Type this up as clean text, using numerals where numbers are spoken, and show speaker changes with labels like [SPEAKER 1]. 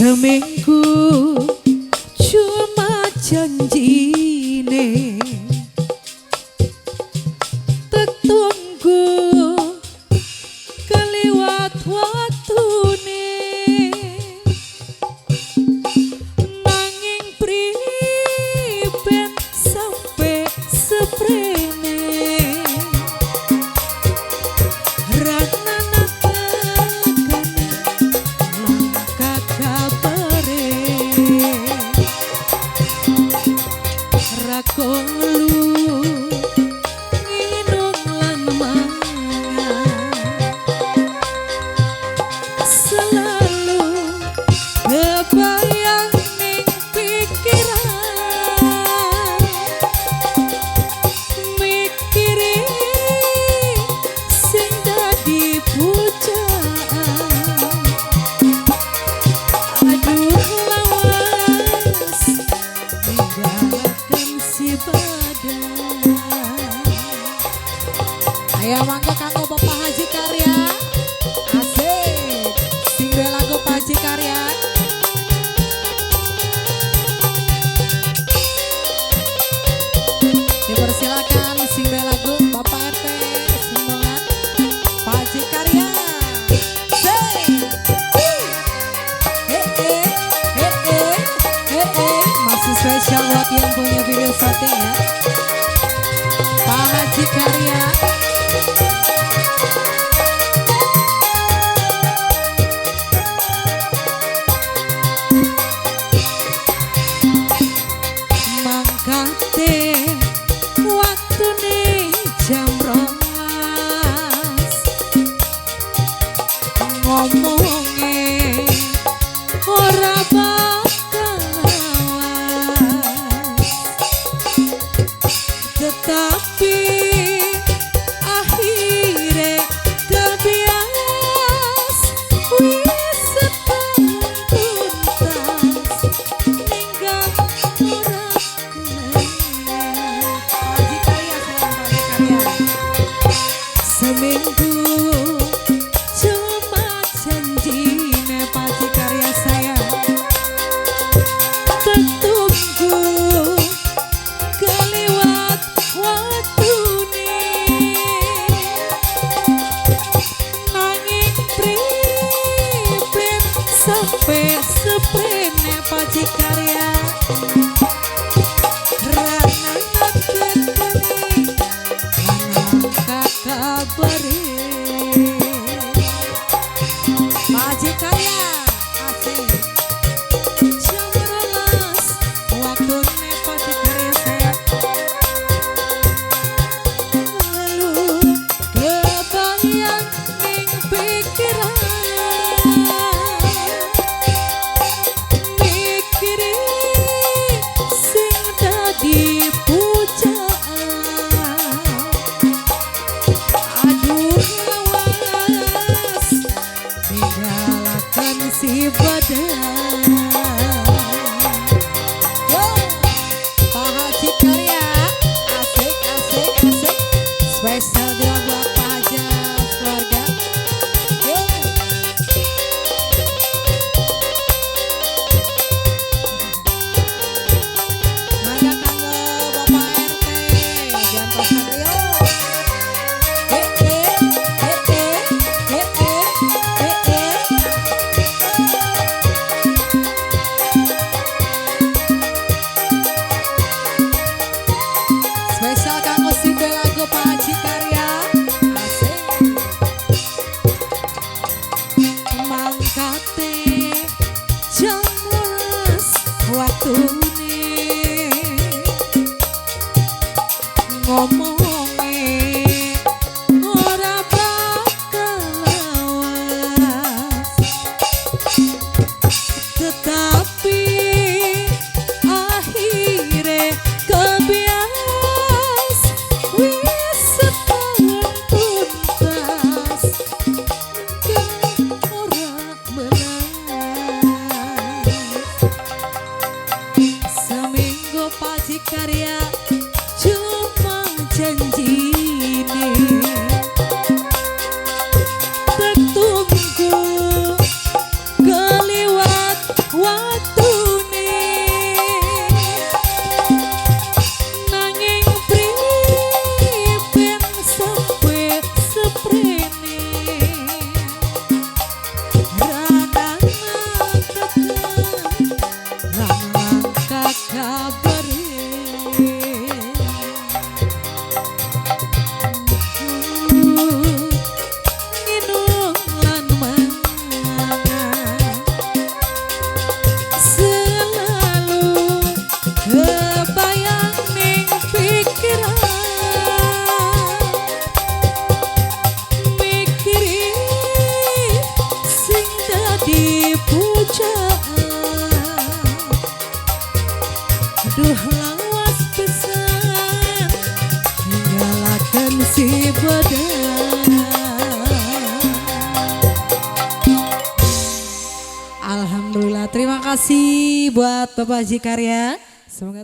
[SPEAKER 1] Seminggu cuma janjine, tetunggu keliwat waktune, nanging priben sampe seprene ranana tekane langka kabare. Rakolu nginung lan mangan, selalu kebayang ning pikiran, mikire sing dadi pujaan. Aduh, lawas ninggalaken si badan.
[SPEAKER 2] Ayo mangga kanggo Bapak Haji Karya. Asik. Sing duwe lagu Pak Haji Karya. Dipersilakan sing duwe lagu Bapak RT Simbongan Pak Haji Karya. Say. He he he he he he. Masih spesial buat yang punya video syuting ya. Pak Haji Karya.
[SPEAKER 1] Mangkate waktune jam 12, ngomonge ora bakal lawas, tetapi akhire kebias wis setahun tuntas ninggal ora kenal.
[SPEAKER 2] Haji Karya sayang, Pak Haji Karya.
[SPEAKER 1] Seminggu cuma janjine Pak Haji Karya sayang, tetunggu keliwat waktune, nanging priben sampe seprene Pak Haji Karya ranana tekane langka kabare.
[SPEAKER 2] Pak Haji Karya. Asik.
[SPEAKER 1] Jam 12 waktune Pak Haji Karya sayang, lalu kebayang ning pikiran, mikire sing dadi pujaan. Aduh.
[SPEAKER 2] Alhamdulillah. Terima kasih buat Bapak Haji Karya. Semoga